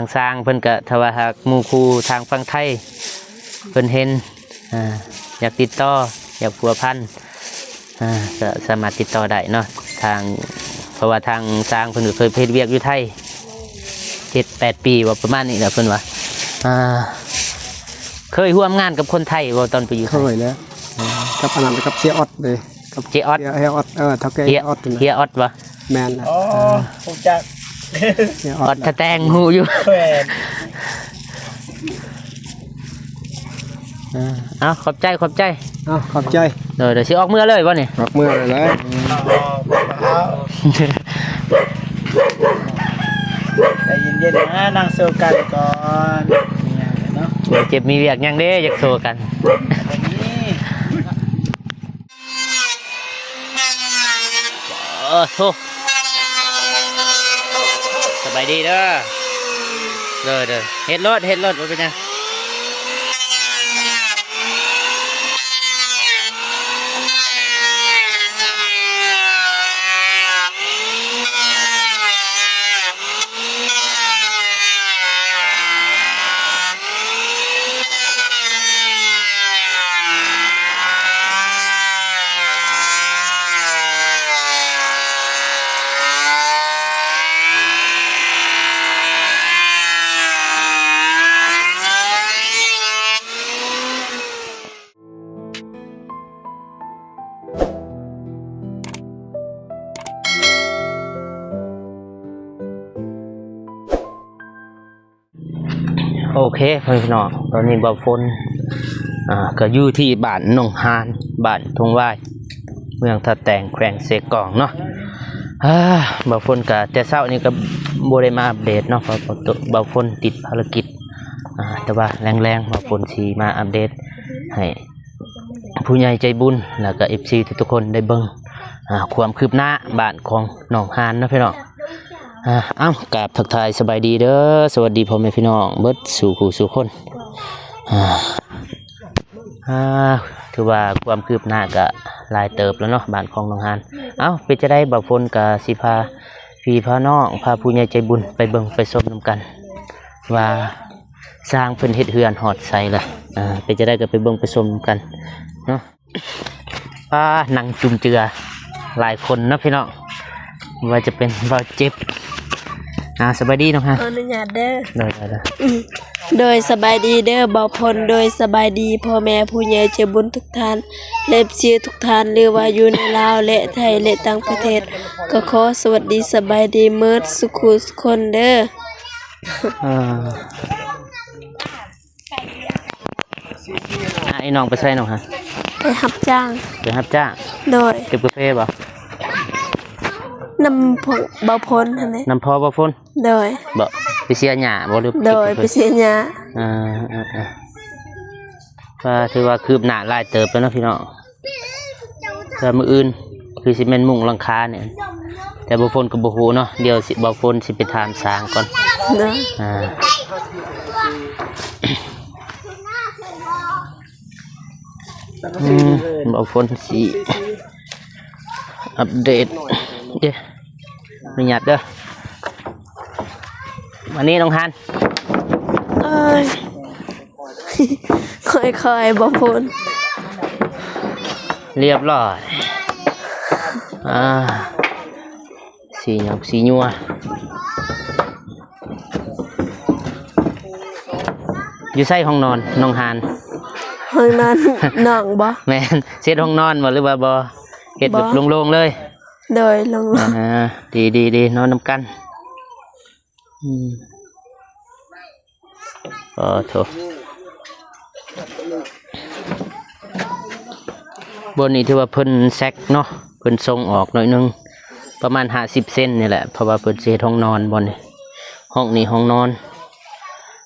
ທາງຊ່າງເພິ່ນກໍ ຖ້າວ່າຫາກໝູ່ຄູ່ທາງຝັ່ງໄທເພິ່ນເຫັນ ອ່າ ຢາກຕິດຕໍ່ ຢາກພົວພັນ ອ່າ ກໍສາມາດຕິດຕໍ່ໄດ້ເນາະ ທາງ ເພາະວ່າທາງຊ່າງເພິ່ນກໍເຄີຍໄປເຮັດວຽກຢູ່ໄທເຈັດແປດປີ ວ່າປະມານນີ້ແຫຼະ ເພິ່ນວ່າ ອ່າ ເຄີຍຮ່ວມງານກັບຄົນໄທບໍ່ຕອນໄປຢູ່ໄທ? ເຄີຍແລ້ວ ກັບອັນນັ້ນ ກັບເຊຍອອດເດ້ ກັບເຊຍອອດ ເຊຍອອດ ເອີ ເຖົ້າແກ່ເຊຍອອດ ເຊຍອອດບໍ່? ແມ່ນແຫຼະ ອໍ ຮູ້ຈັກ ເຊຍອອດ ອອດ ຖ້າແຕ່ງຮູ້ຢູ່ ແມ່ນ ເອີ ເອົາ ຂອບໃຈ ຂອບໃຈ ເອົາ ຂອບໃຈ ໂດຍ ໂດຍ ຊິອອກເມືອເລີຍບໍ່ນີ້? ອອກເມືອເລີຍ ໃຈເຢັນໆນະ ນັ່ງໂຊກັນກ່ອນ ມີຫຍັງເນາະ ເຈັບມີວຽກຫຍັງເດ້ ຢາກໂຊກັນ ໂອ້ໂຫ ສະບາຍດີເດີ ເດີ ເດີ ເຮັດໂລດ ເຮັດໂລດ ບໍ່ເປັນຫຍັງ. ໂອເຄ ພໍ່ແມ່ພີ່ນ້ອງ ຕອນນີ້ບ່າວຝົນ ອ່າ ກໍຢູ່ທີ່ບ້ານໜອງຫານ ບ້ານທົ່ງຫວາຍ ເມືອງທ່າແຕງ ແຂວງເຊກອງເນາະ. ອ່າ ບ່າວຝົນກໍແຕ່ເຊົ້ານີ້ກໍບໍ່ໄດ້ມາອັບເດດເນາະ ເພາະວ່າບ່າວຝົນຕິດພາລະກິດ ອ່າ ແຕ່ວ່າແລງໆ ບ່າວຝົນຊິມາອັບເດດໃຫ້ ຜູ້ໃຫຍ່ໃຈບຸນ ແລ້ວກໍເອັຟຊີທຸກໆຄົນໄດ້ເບິ່ງ ອ່າ ຄວາມຄືບໜ້າບ້ານຂອງໜອງຫານເນາະພີ່ນ້ອງ. ອ່າ ເອົ້າ ກາບທັກທາຍສະບາຍດີເດີ ສະຫວັດດີພໍ່ແມ່ພີ່ນ້ອງເບິດສູ່ຜູ້ສູ່ຄົນ. ອ່າ ອ່າ ຖືວ່າຄວາມຄືບໜ້າກະຫຼາຍເຕີບແລ້ວເນາະ ບ້ານຂອງໜອງຫານ. ເອົ້າ ເປັນຈັ່ງໃດ ບ່າວຝົນກະຊິພາພີ່ພານ້ອງ ພາຜູ້ໃຫຍ່ໃຈບຸນໄປເບິ່ງໄປຊົມນຳກັນ ວ່າ ຊ່າງເພິ່ນເຮັດເຮືອນຮອດໃສລະ ເປັນຈັ່ງໃດກໍໄປເບິ່ງໄປຊົມນຳກັນເນາະ. ປ້າ ນັ່ງຈຸ່ມເຈືອຫຼາຍຄົນເນາະພີ່ນ້ອງ ບໍ່ວ່າຈະເປັນບ່າວເຈັບ ອ່າ ສະບາຍດີນ້ອງຮະ ຂໍອະນຸຍາດເດີ ໂດຍ ໂດຍ ໂດຍ ສະບາຍດີເດີບ່າວພົນ ໂດຍ ສະບາຍດີພໍ່ແມ່ຜູ້ໃຫຍ່ໃຈບຸນທຸກທ່ານ ແລະ ເອັຟຊີທຸກທ່ານ ຫຼືວ່າຢູ່ໃນລາວ ແລະ ໄທ ແລະ ຕ່າງປະເທດ ກໍຂໍສະຫວັດດີສະບາຍດີເໝິດສູ່ຄູ່ສູ່ຄົນເດີ. ອ່າ ອ້າຍນ້ອງໄປໃສນ້ອງຮະ? ໄປຮັບຈ້າງ. ໄປຮັບຈ້າງ? ໂດຍ. ເກັບກາເຟບໍ່? ນຳພວກບ່າວພົນຫັ້ນແຫຼະ. ນຳພໍ່ບ່າວພົນ? ໂດຍ. ບໍ່ ໄປເສຍຫຍ້າບໍ່ ຫຼື? ໂດຍ ໄປເສຍຫຍ້າ. ອ່າ ອ່າ ອ່າ ກໍຖືວ່າຄືບໜ້າຫຼາຍເຕີບແລ້ວເນາະພີ່ນ້ອງ. ແຕ່ມື້ອື່ນຄືຊິແມ່ນມຸງຫຼັງຄານີ້ ແຕ່ບ່າວຝົນກໍບໍ່ຮູ້ເນາະ ດຽວຊິ ບ່າວຝົນຊິໄປຖາມຊ່າງກ່ອນເນາະ. ອ່າ ອືມ ບ່າວຝົນຊິອັບເດດເດ້ ອະນຸຍາດເດີ. ມານີ້ນ້ອງຮານ ເອີຍ. ຄ່ອຍໆ ບໍ່ພົ້ນ ລຽບຮ້ອຍ. ອ່າ ສີຫຍັງ ສີຍົວ. ຢູ່ໃສຫ້ອງນອນນ້ອງຮານ? ຫ້ອງນອນນ້ອງບໍ່? ແມ່ນ ເຮັດຫ້ອງນອນບໍ່ ຫຼືວ່າບໍ່? ເຮັດແບບໂລ່ງໆເລີຍ. ໂດຍ ໂລ່ງໆ. ອ່າ ດີໆໆ ນອນນຳກັນ. ອືມ ອໍ ໂທ້ ບ່ອນນີ້ຖືວ່າເພິ່ນແຊັກເນາະ ເພິ່ນສົ່ງອອກໜ້ອຍໜຶ່ງ ປະມານຫ້າສິບເຊັນນີ້ແຫຼະ ເພາະວ່າເພິ່ນຊິເຮັດຫ້ອງນອນບ່ອນນີ້ ຫ້ອງນີ້ຫ້ອງນອນ.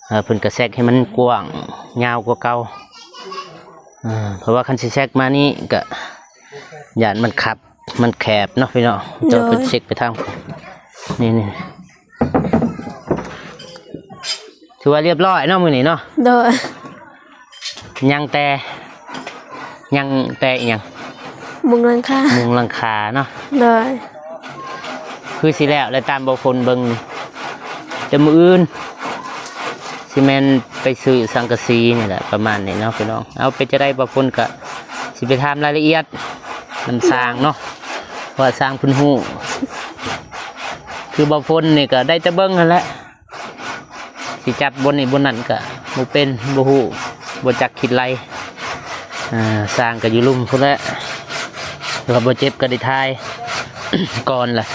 ເອີ ເພິ່ນກໍແຊັກໃຫ້ມັນກວ້າງຍາວກວ່າເກົ່າ ເອີ ເພາະວ່າຄັນຊິແຊັກມານີ້ກໍຢ້ານມັນຄັບ ມັນແຄບເນາະພີ່ນ້ອງ. ໂດຍ ເຈົ້າເພິ່ນເຊັກໄປທາງນີ້ ນີ້ ຖືວ່າລຽບຮ້ອຍເນາະມື້ນີ້ເນາະ. ໂດຍ ຍັງແຕ່ ຍັງແຕ່ອີ່ຫຍັງ? ມຸງຫຼັງຄາ ມຸງຫຼັງຄາເນາະ. ໂດຍ ຄືຊິແລ້ວ ແລ້ວຕາມບ່າວຝົນເບິ່ງ ແຕ່ມື້ອື່ນ ຊິແມ່ນໄປຊື້ສັງກະສີນີ້ແຫຼະ ປະມານນີ້ເນາະພີ່ນ້ອງ. ເອົາ ເປັນຈັ່ງໃດ ບ່າວພົນກະຊິໄປຖາມລາຍລະອຽດນຳຊ່າງເນາະ ວ່າຊ່າງເພິ່ນຮູ້. ຄືບ່າວພົນນີ້ກະໄດ້ແຕ່ເບິ່ງຫັ້ນແຫຼະ ຊິຈັບບ່ອນນີ້ບ່ອນນັ້ນກະບໍ່ເປັນ ບໍ່ຮູ້ ບໍ່ຈັກຄິດໄລ່. ອ່າ ຊ່າງກໍຢູ່ລຸ່ມພຸ້ນແຫຼະ ວ່າບໍ່ເຈັບກໍໄດ້ຖ່າຍກ່ອນລະ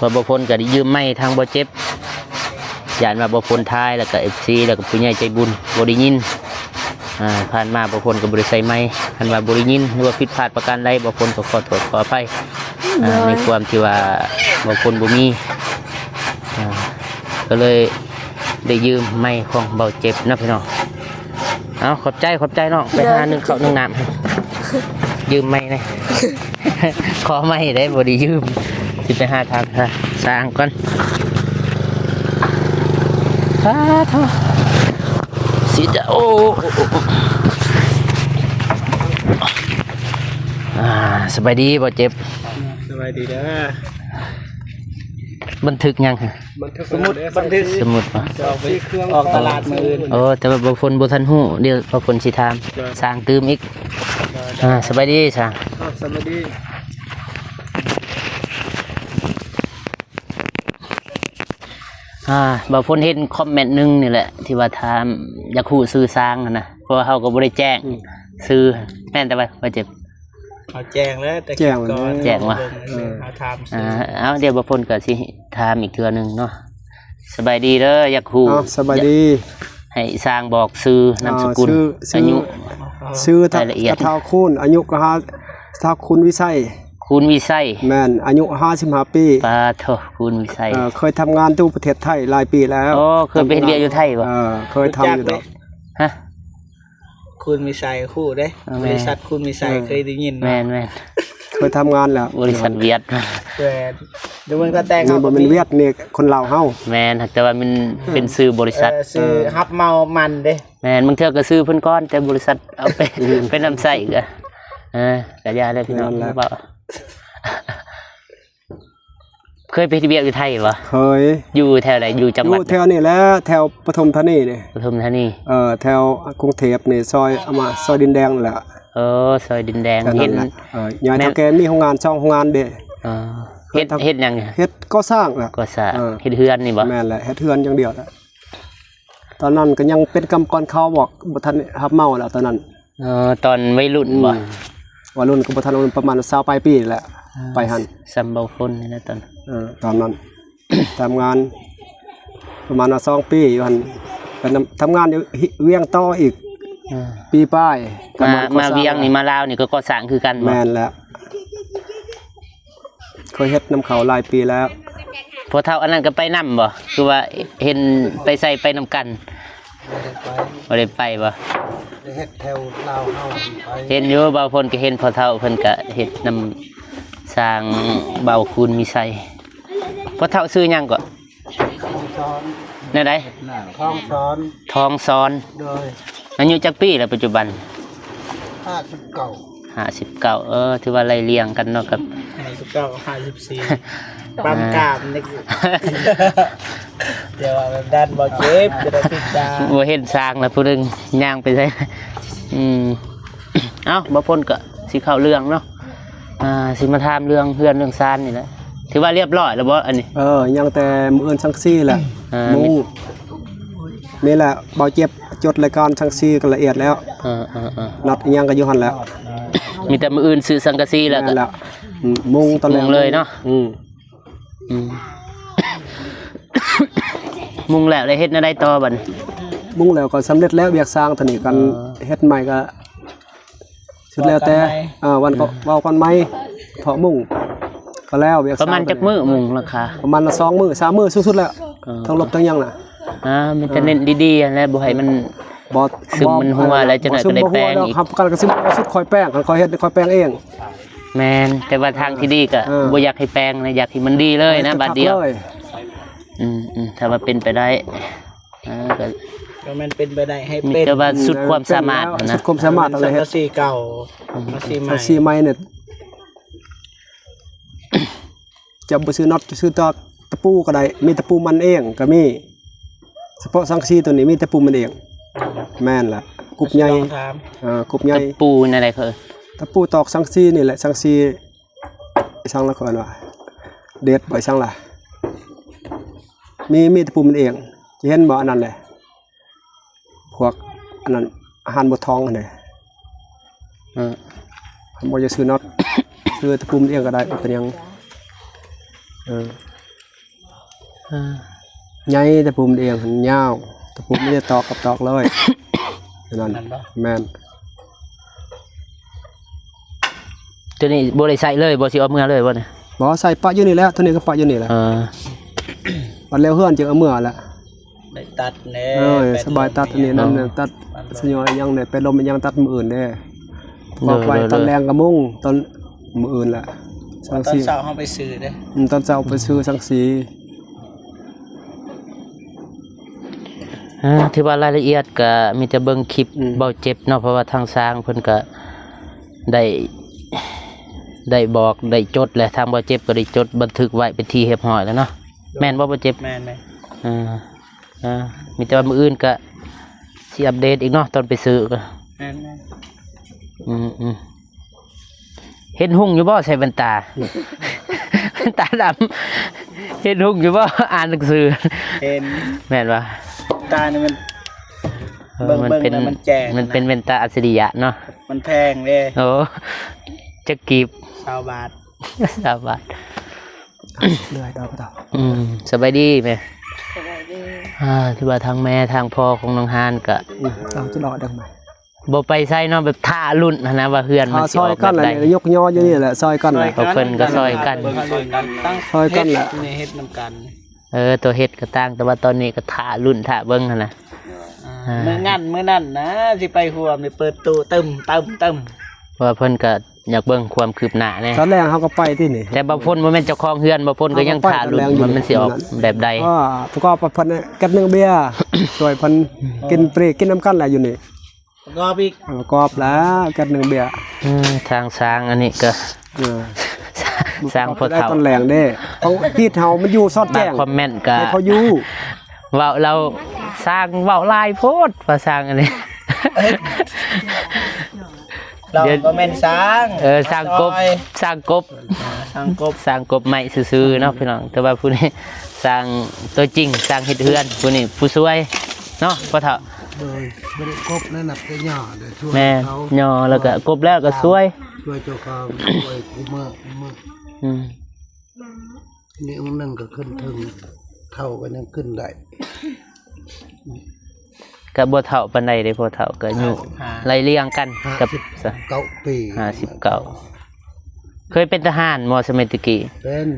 ວ່າບໍ່ພົນກໍໄດ້ຢືມໄມ້ທາງບໍ່ເຈັບ ຢ້ານວ່າບໍ່ພົນຖ່າຍແລ້ວກໍເອັຟຊີ ແລ້ວກໍຜູ້ໃຫຍ່ໃຈບຸນບໍ່ໄດ້ຍິນ. ອ່າ ຜ່ານມາບໍ່ພົນກໍບໍ່ໄດ້ໃສ່ໄມ້ ຄັນວ່າບໍ່ໄດ້ຍິນ ຫຼືວ່າຜິດພາດປະການໃດ ບໍ່ພົນກໍຂໍໂທດຂໍອະໄພ ອ່າ ໃນຄວາມທີ່ວ່າບໍ່ພົນບໍ່ມີ ອ່າ ກໍເລີຍໄດ້ຢືມໄມ້ຂອງເບົາເຈັບເນາະພີ່ນ້ອງ. ເອົາ ຂອບໃຈ ຂອບໃຈນ້ອງ ໄປຫາໜຶ້ງເຂົ້າໜຶ້ງນ້ຳ ຢືມໄມ້ແດ່ ຂໍໄມ້ໄດ້ ບໍ່ໄດ້ຢືມ ຊິໄປຫາຖາມຫາຊ່າງກ່ອນ. ສາທຸ ຊິຈະ ໂອ້ ອ່າ ສະບາຍດີ ເບົາເຈັບ. ສະບາຍດີເດີ. ບັນທຶກຫຍັງ? ບັນທຶກສະໝຸດ ບັນທຶກສະໝຸດບໍ່? ອອກໄປ ອອກຕະຫຼາດມື້ອື່ນ. ໂອ້ ແຕ່ວ່າບໍ່ຝົນບໍ່ທັນຮູ້ ດຽວບໍ່ຝົນຊິຖາມ ໂດຍ ຊ່າງຕື່ມອີກ. ໂດຍ ອ່າ ສະບາຍດີຊ່າງ. ອ່າ ສະບາຍດີ. ອ່າ ບ່າວຝົນເຫັນຄອມເມັນໜຶ່ງນີ້ແຫຼະ ທີ່ວ່າຖາມຢາກຮູ້ຊື່ຊ່າງຫັ້ນນະ ເພາະວ່າເຮົາກໍບໍ່ໄດ້ແຈ້ງ ອືມ ຊື່ ແມ່ນແຕ່ວ່າ ວ່າຈະ ເຮົາແຈ້ງແລ້ວ ແຕ່ ແຈ້ງແລ້ວ ແຈ້ງວ່າ ເອີ ເຮົາຖາມຊື່. ອ່າ ເອົາ ດຽວບ່າວຝົນກໍຊິຖາມອີກເທື່ອໜຶ່ງເນາະ. ສະບາຍດີເດີ ຢາກຮູ້ ເອົາ ສະບາຍດີ ຢາກໃຫ້ຊ່າງບອກຊື່ ນາມສະກຸນ ອ່າ ຊື່ ອາຍຸ ຊື່ ລາຍລະອຽດ ຕາເຖົ້າຄູນ ອາຍຸກໍຫ້າ ຕາເຖົ້າຄູນວິໄສ ຄູນວິໄສ ແມ່ນ ອາຍຸຫ້າສິບຫ້າປີ. ປາໂທ ຄູນວິໄສ ເອີ ເຄີຍທຳງານຢູ່ປະເທດໄທຫຼາຍປີແລ້ວ. ໂອ້ ເຄີຍໄປເຮັດວຽກຢູ່ໄທບໍ່? ເອີ ເຄີຍທຳຢູ່ດອກ. ຮະ? ຄູນວິໄສ ຮູ້ເດ້ ເອີ ແມ່ນ ບໍລິສັດຄູນວິໄສ ເອີ ເຄີຍໄດ້ຍິນບໍ່? ແມ່ນໆ ເຄີຍທຳງານແລ້ວ ບໍລິສັດຫວຽດ. ແມ່ນ ຢູ່ເມືອງທ່າແຕງ ນີ້ບໍ່ແມ່ນຫວຽດ ນີ້ຄົນລາວເຮົາ. ແມ່ນ ແຕ່ວ່າມັນ ອືມ ເປັນຊື່ບໍລິສັດ ເອີ ຊື່ ເອີ ຮັບເໝົາມັນເດ້. ແມ່ນ ບາງເທື່ອກໍຊື່ເພິ່ນກ່ອນ ແຕ່ບໍລິສັດເອົາໄປ ອືມ ໄປນຳໃຊ້ກໍ ເອີ ກໍຢ່າເລີຍພີ່ນ້ອງ ແມ່ນແຫຼະ ເວົ້າ. ເຄີຍໄປເຮັດວຽກຢູ່ໄທບໍ່? ເຄີຍ. ຢູ່ແຖວໃດ? ຢູ່ຈັງຫວັດໃດ? ຢູ່ແຖວນີ້ແຫຼະ ແຖວປະທຸມທານີນີ້. ປະທຸມທານີ ເອີ ແຖວກຸງເທບນີ້ ຊອຍ ເອົາມາ ຊອຍດິນແດງນັ້ນແຫຼະ. ເອີ ຊອຍດິນແດງ ແຖວນັ້ນແຫຼະ. ເອີ ຍາຍເຖົ້າແກ່ມີໂຮງງານ ສອງໂຮງງານເດ້. ເອີ ເຮັດ ເຮັດຫຍັງ? ເຮັດກໍ່ສ້າງແຫຼະ. ກໍ່ສ້າງ ເອີ ເຮັດເຮືອນນີ້ບໍ່? ແມ່ນແຫຼະ ເຮັດເຮືອນຢ່າງດຽວແຫຼະ. ຕອນນັ້ນກໍຍັງເປັນກຳມະກອນເຂົາບໍ ບໍ່ທັນຮັບເໝົາແລ້ວຕອນນັ້ນ. ເອີ ຕອນໄວລຸ້ນບໍ? ອືມ ໄວລຸ້ນກໍບໍ່ທັນ ປະມານຊາວປາຍປີແຫຼະ. ອ່າ ໄປຫັ້ນ ສ່ຳເບົາຝົນນີ້ແຫຼະຕອນ ເອີ ຕອນນັ້ນ ທຳງານປະມານວ່າສອງປີຢູ່ຫັ້ນ ໄປນຳ ທຳງານຢູ່ວຽງຕໍ່ອີກ ອ່າ ປີປາຍ. ມາ ມາວຽງນີ້ ມາລາວນີ້ກໍກໍ່ສ້າງຄືກັນບໍ? ແມ່ນແຫຼະ. ເຄີຍເຮັດນຳເຂົາຫຼາຍປີແລ້ວ. ພໍ່ເຖົ້າອັນນັ້ນກໍໄປນຳບໍ່? ຄືວ່າເຫັນໄປໃສໄປນຳກັນ? ບໍ່ໄດ້ໄປ. ບໍ່ໄດ້ໄປບໍ່? ໄປເຮັດແຖວລາວເຮົາໄປ. ເຫັນຢູ່ ບ່າວຝົນກໍເຫັນພໍ່ເຖົ້າເພິ່ນກໍເຮັດນຳຊ່າງເບົາຄູນມີໄຊ. ພໍ່ເຖົ້າຊື່ຫຍັງເກາະ? ທອງສອນ. ແນວໃດ? ທອງສອນ. ທອງສອນ. ໂດຍ. ອາຍຸຈັກປີແລ້ວປັດຈຸບັນ? ຫ້າສິບເກົ້າ. ຫ້າສິບເກົ້າ ເອີ ຖືວ່າໄລ່ລຽງກັນເນາະ ກັບ ຫ້າສິບເກົ້າ ຫ້າສິບສີ່ ປ້ຳກາມນີ້ ດຽວວ່າແບບນັ້ນບໍ່ເຈັບ ຈະໄດ້ຕິດຕາ ບໍ່ເຫັນຊ່າງລະຜູ້ໜຶ່ງຍ່າງໄປໃສ. ອືມ ເອົ້າ ບ່າວພົນກໍຊິເຂົ້າເລື່ອງເນາະ ອ່າ ຊິມາຖາມເລື່ອງເຮືອນເລື່ອງຊານນີ້ແຫຼະ. ຖືວ່າລຽບຮ້ອຍແລ້ວບໍ່ອັນນີ້? ເອີ ຍັງແຕ່ມື້ອື່ນສັງກະສີແຫຼະ ອ່າ ມຸງ ນີ້ແຫຼະ ເບົາເຈັບຈົດລາຍການສັງກະສີກໍລະອຽດແລ້ວ. ເອີໆໆ ນັດອີ່ຫຍັງກໍຢູ່ຫັ້ນແຫຼະ. ມີແຕ່ມື້ອື່ນຊື້ສັງກະສີແລ້ວກໍ ແມ່ນແລ້ວ ອືມ ມຸງຕອນແລກ ມຸງເລີຍເນາະ. ອືມ ອືມ ມຸງແລ້ວໄດ້ເຮັດແນວໃດຕໍ່ບັດນີ້? ມຸງແລ້ວກໍສຳເລັດແລ້ວວຽກສ້າງຕົວນີ້ ຄັນ ເອີ ເຮັດໃໝ່ກໍ ສຸດແລ້ວແຕ່ ເອີ ວັນກໍເວົ້າກັນໃໝ່ ເພາະມຸງກໍແລ້ວວຽກ ປະມານຈັກມື້ມຸງຫຼັງຄາ? ປະມານສອງມື້ ສາມມື້ສຸດໆແລ້ວ ເອີ ທັງລົບທັງຫຍັງນະ. ອ່າ ມີແຕ່ເນັ້ນດີໆຫັ້ນແຫຼະ ບໍ່ໃຫ້ມັນ ບໍ່ ຊຶມມັນຮົ່ວແລ້ວ ຈັກໜ້ອຍກໍໄດ້ແປງອີກ. ຮັບປະກັນກໍຊຶມບໍ່ສຸດ ຂ້ອຍແປງ ຄັນຂ້ອຍເຮັດ ຂ້ອຍແປງເອງ. ແມ່ນ ແຕ່ວ່າທາງທີ່ດີກໍ ເອີ ບໍ່ຢາກໃຫ້ແປງນະ ຢາກໃຫ້ມັນດີເລີຍນະ ບາດດຽວ. ອືມໆ ຖ້າວ່າເປັນໄປໄດ້ ເອີ ກໍ ກໍແມ່ນເປັນໄປໄດ້ໃຫ້ເປັນ ແຕ່ວ່າສຸດຄວາມສາມາດນະ ສຸດຄວາມສາມາດ ສັງກະສີເກົ່າ ອືມ ສັງກະສີໃໝ່ ສັງກະສີໃໝ່ນີ້ ຈະບໍ່ຊື້ນັອດ ຊື້ຕະ ຕະປູກໍໄດ້ ມີຕະປູມັນເອງກໍມີ. ສະເພາະສັງກະສີໂຕນີ້ມີແຕ່ປູມັນເອງ. ແມ່ນລະ ກຸບໃຫຍ່ ລອງຖາມ ເອີ ກຸບໃຫຍ່ ຕະປູແນວໃດເຂົາເອີ້ນ? ຕະປູຕອກສັງກະສີນີ້ແຫຼະ ສັງກະສີ ສັງລະເຂົາເອີ້ນວ່າ ເດດບໍ່ ສັງລະ ມີ ມີແຕ່ປູມັນເອງ. ຈະເຫັນບໍ່ ອັນນັ້ນແຫຼະ ພວກອັນນັ້ນ ອາຫານບົວທອງຫັ້ນເດ ເອີ ຄັນບໍ່ຢາກຊື້ນັອດ ຊື້ຕະປູມັນເອງກໍໄດ້ ບໍ່ເປັນຫຍັງ. ເອີ ອ່າ ໃຫຍ່ ຕະປູມັນເອງຫັ້ນຍາວ ຕະປູມັນເອງຕອກກັບຕອກເລີຍ ນັ້ນ ແມ່ນບໍ່? ແມ່ນ. ຕົວນີ້ບໍ່ໄດ້ໃຊ້ເລີຍບໍ່? ຊິເອົາເມືອເລີຍບໍ່ນີ້? ບໍ່ ໃສ່ປະຢູ່ນີ້ແຫຼະ ຕົວນີ້ກໍປະຢູ່ນີ້ແຫຼະ. ເອີ ບັດແລ້ວເຮືອນຈຶ່ງເອົາເມືອແຫຼະ. ໄດ້ຕັດແດ່ ເອີ ສະບາຍຕັດອັນນີ້ນັ້ນ ຕັດ ມັນ ສະຍອຍຫຍັງແດ່ ໄປລົມອີຫຍັງຕັດມື້ອື່ນເດ້. ເພາະວ່າໄປຕອນແລງກໍມຸງ ຕອນມື້ອື່ນລະ ສັງກະສີ ຕອນເຊົ້າເຮົາໄປຊື້ເດ້. ອືມ ຕອນເຊົ້າໄປຊື້ສັງກະສີ. ອ່າ ຖືວ່າລາຍລະອຽດກໍມີແຕ່ເບິ່ງຄລິບ ອືມ ເບົາເຈັບເນາະ ເພາະວ່າທາງຊ່າງເພິ່ນກໍໄດ້ ໄດ້ບອກໄດ້ຈົດແຫຼະ ທາງເບົາເຈັບກໍໄດ້ຈົດບັນທຶກໄວ້ເປັນທີ່ຮຽບຮ້ອຍແລ້ວເນາະ. ແມ່ນບໍ່ ເບົາເຈັບ? ແມ່ນໆ. ອ່າ ອ່າ ມີແຕ່ວ່າມື້ອື່ນກໍຊິອັບເດດອີກເນາະ ຕອນໄປຊື້ກໍ ແມ່ນໆ. ອືມໆ. ເຫັນຮຸ່ງຢູ່ບໍ່ ໃສ່ແວ່ນຕາ ແວ່ນຕາດຳ ເຫັນຮຸ່ງຢູ່ບໍ່ ອ່ານໜັງສື? ເຫັນ. ແມ່ນບໍ່? ຕານີ້ມັນ ເອີ ເບິ່ງ ມັນເປັນ ເບິ່ງແລ້ວມັນແຈ້ງ ມັນເປັນແວ່ນຕາອັດສະລິຍະເນາະ. ມັນແພງເດ້. ໂອ້ ຈັກກີບ? ຊາວບາດ. ຊາວບາດ. ເລື່ອຍດອກດອກ. ອືມ ສະບາຍດີແມ່. ສະບາຍດີ. ອ່າ ຖືວ່າທາງແມ່ທາງພໍ່ຂອງນ້ອງຮານກະ ອືມ ເອົາຈະເລາະດັງໄປ ບໍ່ໄປໃສເນາະ ແບບຖ້າລຸ້ນຫັ້ນນະ ວ່າເຮືອນມັນຊິອອກແບບໃດ. ຊ່ອຍກັນແຫຼະ ຍົກຍໍຢູ່ນີ້ແຫຼະ ຊ່ອຍກັນແຫຼະ. ເຂົາເພິ່ນກໍຊ່ອຍກັນ ຊ່ອຍກັນແຫຼະ ຊ່ອຍກັນແຫຼະ ເຮັດນຳກັນ. ເອີ ຕົວເຮັດກໍຕ່າງ ແຕ່ວ່າຕອນນີ້ກໍຖ້າລຸ້ນຖ້າເບິ່ງຫັ້ນນະ. ອ່າ ມື້ນັ້ນ ມື້ນັ້ນນະ ຊິໄປຮ່ວມນີ້ ເປີດຕູ້ຕຶ້ມໆໆ ເພາະວ່າເພິ່ນກໍ ຢາກເບິ່ງຄວາມຄືບໜ້າແດ່. ຕອນແລງເຮົາກໍໄປທີ່ນີ້ ແຕ່ບ່າວພົນບໍ່ແມ່ນເຈົ້າຂອງເຮືອນ ບ່າວພົນກໍຍັງຖ້າລຸ້ນວ່າມັນຊິອອກແບບໃດ. ເອີ ປະກອບເພິ່ນແກັດໜຶ່ງເບຍ ຊ່ວຍເພິ່ນກິນເບຍ ກິນນຳກັນແຫຼະຢູ່ນີ້. ປະກອບອີກ ປະກອບແລ້ວແກັດໜຶ່ງເບຍ. ເອີ ທາງຊ່າງອັນນີ້ກໍ ເອີ ຊ່າງພໍ່ເຖົ້າ ຕອນແລງເດ້ ເຂົາຄິດເຮົາມັນຢູ່ສອດແຈ້ງ ບາງຄອມເມັນກໍ ໃຫ້ເຂົາຢູ່ ເວົ້າລາວຊ່າງເວົ້າຫຼາຍໂພດ ວ່າຊ່າງອັນນີ້. ລາວບໍ່ແມ່ນຊ່າງ ເອີ ຊ່າງກົບ ຊ່າງກົບ ອ່າ ຊ່າງກົບ ຊ່າງກົບໄມ້ຊື່ໆເນາະ ພີ່ນ້ອງ. ແຕ່ວ່າຜູ້ນີ້ຊ່າງຕົວຈິງ ຊ່າງເຮັດເຮືອນ ຜູ້ນີ້ຜູ້ຊ່ວຍເນາະ ພໍ່ເຖົ້າ. ໂດຍ ບໍ່ໄດ້ກົບນະ ນັບແຕ່ຫຍໍ້ເດີ ຊ່ວຍເຂົາ. ແມ່ນ ຫຍໍ້ແລ້ວກໍກົບແລ້ວກໍຊ່ວຍ ຊ່ວຍເຈົ້າຂອງ ຊ່ວຍຄູ່ມື້ ຄູ່ມື້. ອືມ. ນີ້ອົງໜຶ່ງກໍຂຶ້ນເຖິງ ເຖົ້າກໍຍັງຂຶ້ນໄດ້. ກໍບໍ່ເຖົ້າປານໃດເດ້ ພໍ່ເຖົ້າກໍອາຍຸ ຫ້າສິບຫ້າ ໄລ່ລຽງກັນກັບ ຫ້າສິບເກົ້າປີ ຫ້າສິບເກົ້າ. ເຄີຍເປັນທະຫານບໍ່ ສະໄໝແຕ່ກີ້? ເປັນ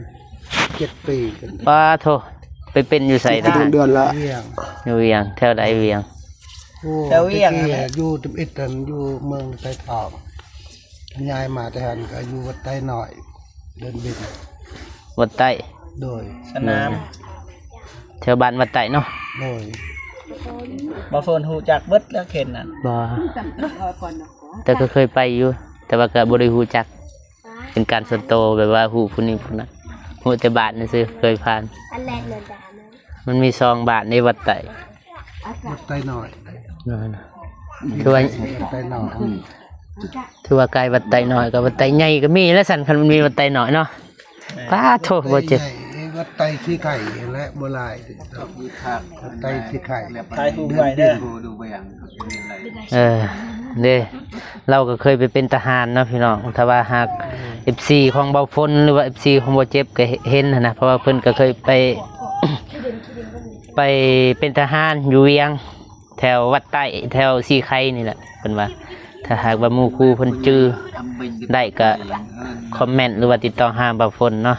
ເຈັດປີເປັນ. ປາໂທ ໄປເປັນຢູ່ໃສ? ເປັນເດືອນລະ ວຽງ ຢູ່ວຽງ. ແຖວໃດວຽງ? ໂອ້ ແຖວວຽງ ແຕ່ກີ້ຢູ່ທຳອິດຫັ້ນ ຢູ່ເມືອງໄຊທອງ. ຍ້າຍມາແຕ່ຫັ້ນກໍຢູ່ວັດໄຕນ້ອຍ ເດີ່ນບິນ ວັດໄຕ. ໂດຍ ສະໜາມ ໂດຍ ແຖວບ້ານວັດໄຕເນາະ. ໂດຍ ບໍ່ເພິ່ນຮູ້ຈັກເບິດແລ້ວເຂດນັ້ນ. ບໍ່ ແຕ່ກໍເຄີຍໄປຢູ່ ແຕ່ວ່າກໍບໍ່ໄດ້ຮູ້ຈັກເປັນການສ່ວນໂຕ ແບບວ່າຮູ້ຜູ້ນີ້ຜູ້ນັ້ນ ຮູ້ແຕ່ບ້ານຊື່ໆ ເຄີຍຜ່ານ. ມັນມີສອງບ້ານໃນວັດໄຕ ວັດໄຕນ້ອຍ ແມ່ນ ຖືວ່າ ວັດໄຕນ້ອຍ ຖືວ່າໃກ້ວັດໄຕນ້ອຍ ກັບວັດໄຕໃຫຍ່ກໍມີແລ້ວຊັ້ນ ຄັນມັນມີວັດໄຕນ້ອຍເນາະ. ແມ່ນ ປາໂທ ບໍ່ເຈັບ ວັດໄຕສີໄຂ່ແຫຼະ ບໍ່ຫຼາຍ ວັດໄຕສີໄຂ່ ຖ່າຍຮູບໄວ້ເດີ. ເອີ ເດ້ ລາວກໍເຄີຍໄປເປັນທະຫານເນາະ ພີ່ນ້ອງ. ຖ້າວ່າຫາກ ເອັຟຊີ ຂອງບ່າວຝົນ ຫຼືວ່າ ເອັຟຊີ ຂອງບ່າວເຈັບກໍເຫັນຫັ້ນນະ ເພາະວ່າເພິ່ນກໍເຄີຍໄປ ໄປເປັນທະຫານຢູ່ວຽງ ແຖວວັດໄຕ້ ແຖວສີໄຄນີ້ແຫຼະ ເພິ່ນວ່າ. ຖ້າຫາກວ່າໝູ່ຄູ່ເພິ່ນຈື່ໄດ້ກໍຄອມເມັນ ຫຼືວ່າຕິດຕໍ່ຫາບ່າວຝົນເນາະ.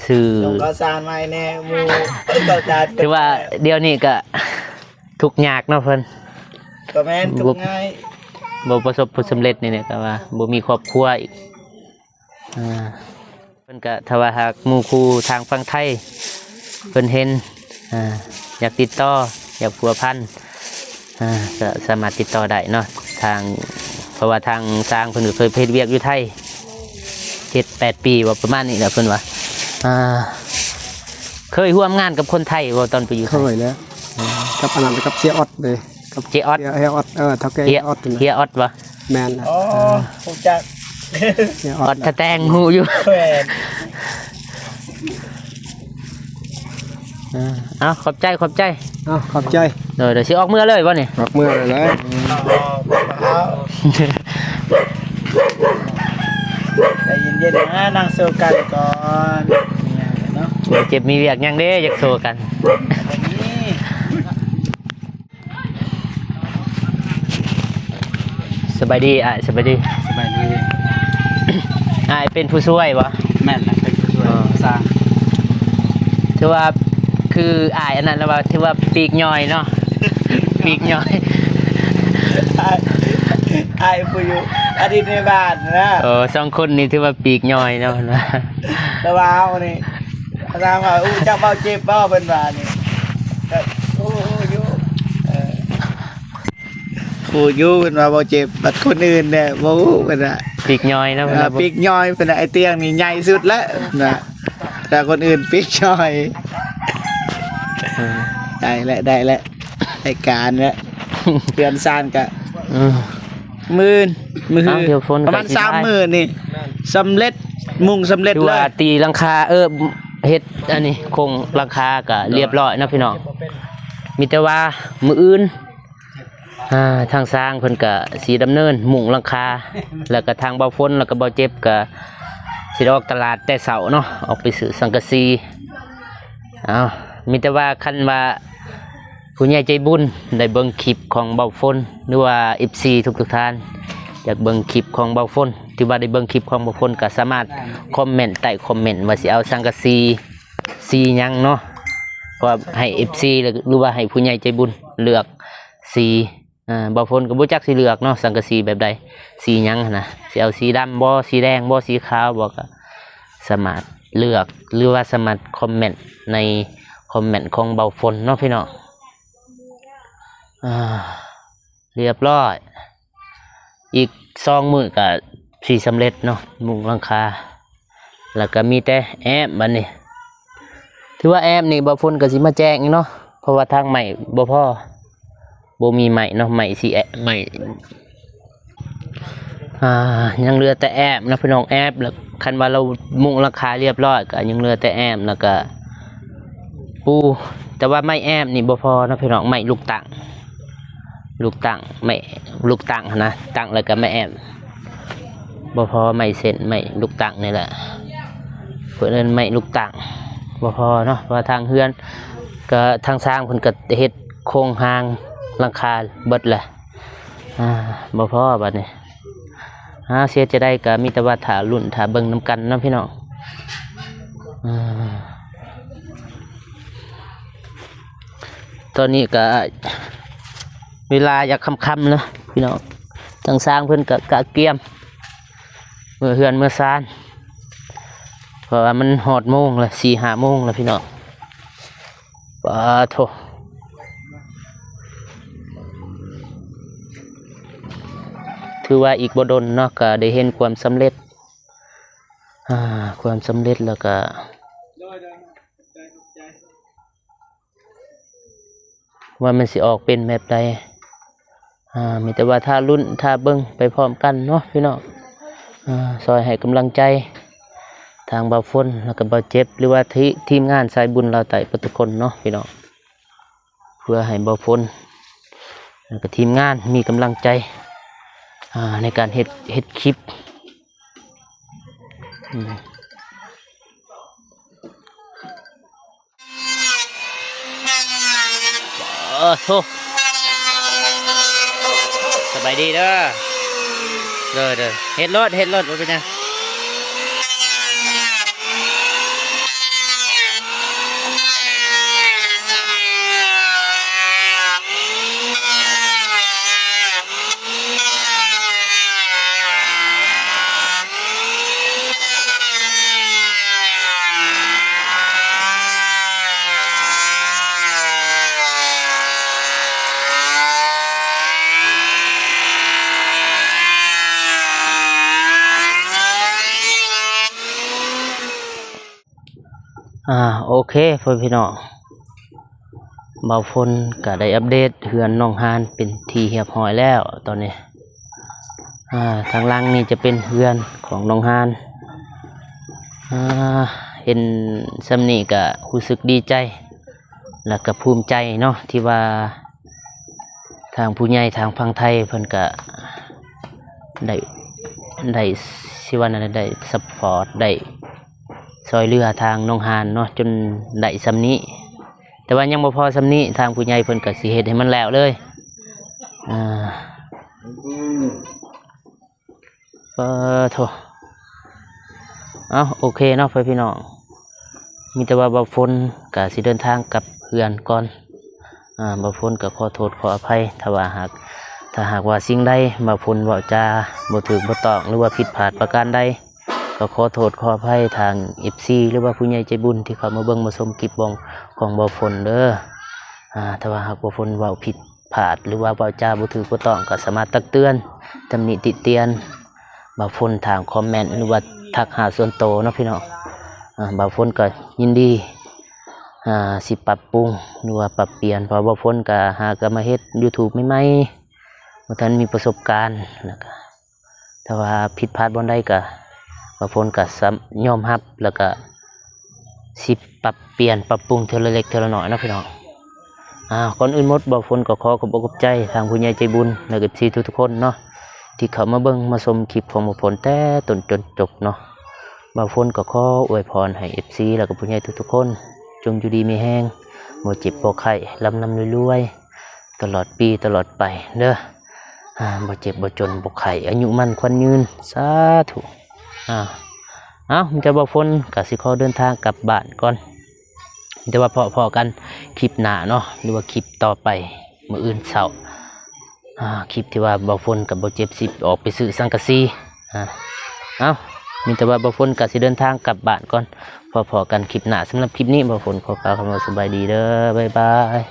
ຊື່ ສົ່ງຂ່າວສານມາໃຫ້ແດ່ໝູ່ ຂ່າວສານ ຖືວ່າດຽວນີ້ກໍທຸກຍາກເນາະເພິ່ນ. ກໍແມ່ນ ທຸກຍາກ ບໍ່ປະສົບຜົນສຳເລັດນີ້ແຫຼະ ກໍວ່າບໍ່ມີຄອບຄົວອີກ. ອ່າ ເພິ່ນກະ ຖ້າວ່າຫາກໝູ່ຄູ່ທາງຝັ່ງໄທເພິ່ນເຫັນ ອ່າ ຢາກຕິດຕໍ່ ຢາກພົວພັນ ອ່າ ກະສາມາດຕິດຕໍ່ໄດ້ເນາະ ທາງ ເພາະວ່າທາງຊ່າງເພິ່ນກະເຄີຍໄປເຮັດວຽກຢູ່ໄທ ເຈັດແປດປີບໍ່ ປະມານນີ້ແຫຼະ ເພິ່ນວ່າ. ອ່າ ເຄີຍຮ່ວມງານກັບຄົນໄທບໍ່ ຕອນໄປຢູ່ໄທ? ເຄີຍແລ້ວ. ກັບອັນນັ້ນ ກັບເຊຍອອດເດ້ ກັບເຊຍອອດ ເຊຍ ເຊຍອອດ ເອີ ເຖົ້າແກ່ເຊຍອອດ ເຊຍອອດ ເຊຍອອດບໍ່? ແມ່ນລະ ອໍ ເອີ ຮູ້ຈັກ ເຊຍອອດ ອອດ ນະ ຖະແຕງຮູ້ຢູ່ ແມ່ນ ເອີ ເອົາ ຂອບໃຈ ຂອບໃຈ ເອົາ ຂອບໃຈ ໂດຍ ໂດຍ ຊິອອກເມືອເລີຍບໍ່ນີ້? ອອກເມືອເລີຍ ໃຈເຢັນໆ ນະ ນັ່ງໂຊກັນກ່ອນ ມີຫຍັງເນາະ ບໍ່ເຈັບມີວຽກຫຍັງເດ້ ຢາກໂຊກັນ ສະບາຍດີອ້າຍ ສະບາຍດີ ສະບາຍດີ ອ້າຍເປັນຜູ້ຊ່ວຍບໍ່? ແມ່ນລະ ເປັນຜູ້ຊ່ວຍ ອໍ ສ້າງ ຖືວ່າ ຄືອ້າຍອັນນັ້ນລະວ່າ ຖືວ່າປີກຍ່ອຍເນາະ ປີກຍ່ອຍ ອ້າຍ ອ້າຍຜູ້ຢູ່ອະດີດແມ່ບ້ານນະ ໂອ້ ສອງຄົນນີ້ຖືວ່າປີກຍ່ອຍເນາະ ແຕ່ວ່າເຮົານີ້ ຖາມວ່າ ຮູ້ຈັກເບົາເຈັບບໍ່? ເພິ່ນວ່ານີ້ ກໍຮູ້ ຮູ້ຢູ່ ເອີ ຮູ້ຢູ່ ເພິ່ນວ່າເບົາເຈັບ ບັດຄົນອື່ນແດ່ບໍ່ຮູ້ ເພິ່ນວ່າ ປີກຍ່ອຍເນາະ ເພິ່ນວ່າ ເອີ ປີກຍ່ອຍ ເພິ່ນວ່າ ໄອ້ຕຽງນີ້ໃຫຍ່ສຸດແລ້ວ ເພິ່ນວ່າ ແຕ່ຄົນອື່ນປີກຍ່ອຍ ເອີ ໄດ້ແລ້ວ ໄດ້ແລ້ວ ໄດ້ການແລ້ວ ເຮືອນຊານກະ ເອີ ມື້ອື່ນ ມື້ຮື ເອົ້າ ດຽວຝົນ ປະມານ ກະຊິ ສາມມື້ນີ້ ສຳເລັດ ມຸງສຳເລັດເລີຍ ຄືວ່າຕີຫຼັງຄາ ເອີ ເຮັດອັນນີ້ ໂຄງຫຼັງຄາກະລຽບຮ້ອຍເນາະພີ່ນ້ອງ ມີແຕ່ວ່າມື້ອື່ນ ອ່າ ທາງຊ່າງເພິ່ນກະຊິດຳເນີນມຸງຫຼັງຄາ ແລ້ວກະທາງເບົາຝົນ ແລ້ວກະເບົາເຈັບກະຊິໄດ້ອອກຕະຫຼາດແຕ່ເຊົ້າເນາະ ອອກໄປຊື້ສັງກະສີ ເອົ້າ ມີແຕ່ວ່າຄັນວ່າ ຜູ້ໃຫຍ່ໃຈບຸນໄດ້ເບິ່ງຄລິບຂອງເບົາຝົນ ຫຼືວ່າເອັຟຊີທຸກໆທ່ານ ຢາກເບິ່ງຄລິບຂອງເບົາຝົນ ຖືວ່າໄດ້ເບິ່ງຄລິບຂອງເບົາຝົນ ກໍສາມາດຄອມເມັນໃຕ້ຄອມເມັນວ່າຊິເອົາສັງກະສີສີຫຍັງເນາະ ເພື່ອໃຫ້ເອັຟຊີ ຫຼືວ່າໃຫ້ຜູ້ໃຫຍ່ໃຈບຸນເລືອກສີ ອ່າ ເບົາຝົນກໍບໍ່ຈັກຊິເລືອກເນາະ ສັງກະສີແບບໃດ ສີຫຍັງຫັ້ນນະ ຊິເອົາສີດຳບໍ່ ສີແດງບໍ່ ສີຂາວບໍ່ ກໍສາມາດເລືອກ ຫຼືວ່າສາມາດຄອມເມັນໃນຄອມເມັນຂອງເບົາຝົນເນາະພີ່ນ້ອງ. ອ່າ ລຽບຮ້ອຍ ອີກສອງມື້ກໍຊິສຳເລັດເນາະ ມຸງຫຼັງຄາ ແລ້ວກໍມີແຕ່ແອ້ມບັດນີ້ ຖືວ່າແອ້ມນີ້ເບົາຝົນກໍຊິມາແຈ້ງອີກເນາະ ເພາະວ່າທາງໄມ້ບໍ່ພໍ ບໍ່ມີໄມ້ເນາະ ໄມ້ຊິແອະ ໄມ້ ອ່າ ຍັງເຫຼືອແຕ່ແອ້ມເນາະພີ່ນ້ອງ ແອ້ມ ແລ້ວຄັນວ່າລາວມຸງຫຼັງຄາລຽບຮ້ອຍ ກໍຍັງເຫຼືອແຕ່ແອ້ມ ແລ້ວກໍປູ ແຕ່ວ່າໄມ້ແອ້ມນີ້ບໍ່ພໍເນາະພີ່ນ້ອງ ໄມ້ລູກຕັ້ງ ລູກຕັ້ງ ໄມ້ລູກຕັ້ງຫັ້ນນະ ຕັ້ງແລ້ວກໍມາແອ້ມ ບໍ່ພໍໄມ້ເສັ້ນ ໄມ້ລູກຕັ້ງນີ້ແຫຼະ ເພິ່ນເອີ້ນໄມ້ລູກຕັ້ງ ບໍ່ພໍເນາະ ເພາະວ່າທາງເຮືອນກໍ ທາງຊ່າງເພິ່ນກໍເຮັດໂຄງຮ່າງຫຼັງຄາເບິດແຫຼະ ອ່າ ບໍ່ພໍບັດນີ້ ອ່າ ເສຍຈະໄດ້ກໍມີແຕ່ວ່າຖ້າລຸ້ນຖ້າເບິ່ງນຳກັນເນາະພີ່ນ້ອງ ອ່າ ຕອນນີ້ກໍເວລາຢາກຄ່ຳໆແລ້ວພີ່ນ້ອງ ທາງຊ່າງເພິ່ນກໍກະກຽມເມືອເຮືອນເມືອຊານ ເພາະວ່າມັນຮອດໂມງແລ້ວ ສີ່ຫ້າໂມງແລ້ວພີ່ນ້ອງ ປາໂທ້ ຖືວ່າອີກບໍ່ດົນເນາະ ກໍໄດ້ເຫັນຄວາມສຳເລັດ ອ່າ ຄວາມສຳເລັດ ແລ້ວກໍ ວ່າມັນຊິອອກເປັນແບບໃດ ອ່າ ມີແຕ່ວ່າຖ້າລຸ້ນຖ້າເບິ່ງໄປພ້ອມກັນເນາະພີ່ນ້ອງ ອ່າ ຊ່ອຍໃຫ້ກຳລັງໃຈທາງບ່າວຝົນ ແລ້ວກໍບ່າວເຈັບ ຫຼືວ່າທີມງານສາຍບຸນລາວໃຕ້ເບິດທຸກຄົນເນາະພີ່ນ້ອງ ເພື່ອໃຫ້ບ່າວຝົນ ແລ້ວກໍທີມງານມີກຳລັງໃຈ ອ່າ ໃນການເຮັດ ເຮັດຄລິບ ອືມ ເອີ ໂທ້ ສະບາຍດີເດີ ເດີ ເດີ ເຮັດໂລດ ເຮັດໂລດ ບໍ່ເປັນຫຍັງ. ອ່າ ໂອເຄ ພໍ່ແມ່ພີ່ນ້ອງ ບ່າວຝົນກໍໄດ້ອັບເດດເຮືອນນ້ອງຮານເປັນທີ່ຮຽບຮ້ອຍແລ້ວຕອນນີ້. ອ່າ ທາງຫຼັງນີ້ຈະເປັນເຮືອນຂອງນ້ອງຮານ. ອ່າ ເຫັນສ່ຳນີ້ກໍຮູ້ສຶກດີໃຈ ແລ້ວກໍພູມໃຈເນາະ ທີ່ວ່າທາງຜູ້ໃຫຍ່ທາງຝັ່ງໄທເພິ່ນກໍໄດ້ ໄດ້ ຊິວ່າແນວໃດ ໄດ້ຊັບພອດ ໄດ້ຊ່ອຍເຫຼືອທາງນ້ອງຮານເນາະ ຈົນໄດ້ສ່ຳນີ້. ແຕ່ວ່າຍັງບໍ່ພໍສ່ຳນີ້ ທາງຜູ້ໃຫຍ່ເພິ່ນກໍຊິເຮັດໃຫ້ມັນແລ້ວເລີຍ. ອ່າ ປາໂທ ເອົ້າ ໂອເຄເນາະ ພໍ່ແມ່ພີ່ນ້ອງ ມີແຕ່ວ່າບ່າວຝົນກໍຊິເດີນທາງກັບເຮືອນກ່ອນ. ອ່າ ບ່າວຝົນກໍຂໍໂທດຂໍອະໄພ ຖ້າວ່າຫາກ ຖ້າຫາກວ່າສິ່ງໃດບ່າວຝົນເວົ້າຈາບໍ່ຖືກບໍ່ຕ້ອງ ຫຼືວ່າຜິດພາດປະການໃດ ກໍຂໍໂທດຂໍອະໄພທາງເອັຟຊີ ຫຼືວ່າຜູ້ໃຫຍ່ໃຈບຸນທີ່ເຂົ້າມາເບິ່ງມາຊົມຄລິບຂອງ ຂອງບ່າວຝົນເດີ. ອ່າ ຖ້າວ່າຫາກບ່າວຝົນເວົ້າຜິດພາດ ຫຼືວ່າເວົ້າຈາບໍ່ຖືກບໍ່ຕ້ອງ ກໍສາມາດຕັກເຕືອນ ຕຳໜິຕິຕຽນບ່າວຝົນທາງຄອມເມັນ ຫຼືວ່າທັກຫາສ່ວນໂຕເນາະພີ່ນ້ອງ. ອ່າ ບ່າວຝົນກໍຍິນດີ ອ່າ ຊິປັບປຸງ ຫຼືວ່າປັບປ່ຽນ ເພາະວ່າບ່າວຝົນກໍຫາກໍມາເຮັດຢູທູບໃໝ່ໆ ບໍ່ທັນມີປະສົບການ ແລ້ວກໍ ຖ້າວ່າຜິດພາດບ່ອນໃດກໍ ບ່າວຝົນກໍສາ ຍອມຮັບ ແລ້ວກໍຊິປັບປ່ຽນປັບປຸງເທື່ອລະເລັກເທື່ອລະໜ້ອຍເນາະພີ່ນ້ອງ. ອ່າ ກ່ອນອື່ນໝົດ ບ່າວຝົນກໍຂໍຂອບອົກຂອບໃຈທາງຜູ້ໃຫຍ່ໃຈບຸນ ແລະ ເອັຟຊີທຸກໆຄົນເນາະ ທີ່ເຂົ້າມາເບິ່ງມາຊົມຄລິບຂອງບ່າວຝົນແຕ່ຕົ້ນຈົນຈົບເນາະ. ບ່າວຝົນກໍຂໍອວຍພອນໃຫ້ເອັຟຊີ ແລະ ກໍຜູ້ໃຫຍ່ທຸກໆຄົນ ຈົ່ງຢູ່ດີມີແຮງ ບໍ່ເຈັບບໍ່ໄຂ້ ລ່ຳໆລວຍໆ ຕະຫຼອດປີຕະຫຼອດໄປເດີ. ອ່າ ບໍ່ເຈັບບໍ່ຈົນບໍ່ໄຂ້ ອາຍຸໝັ້ນຂວັນຍືນ ສາທຸ. ອ່າ ເອົ້າ ມີແຕ່ບ່າວຝົນກໍຊິຂໍເດີນທາງກັບບ້ານກ່ອນ ມີແຕ່ວ່າພໍ້ ພໍ້ກັນຄລິບໜ້າເນາະ ຫຼືວ່າຄລິບຕໍ່ໄປມື້ອື່ນເຊົ້າ. ອ່າ ຄລິບທີ່ວ່າບ່າວຝົນກັບບ່າວເຈັບຊິອອກໄປຊື້ສັງກະສີ. ອ່າ ເອົ້າ ມີແຕ່ວ່າບ່າວຝົນກໍຊິເດີນທາງກັບບ້ານກ່ອນ ພໍ້ ພໍ້ກັນຄລິບໜ້າ. ສຳລັບຄລິບນີ້ ບ່າວຝົນຂໍກ່າວຄຳວ່າສະບາຍດີເດີ ບາຍບາຍ.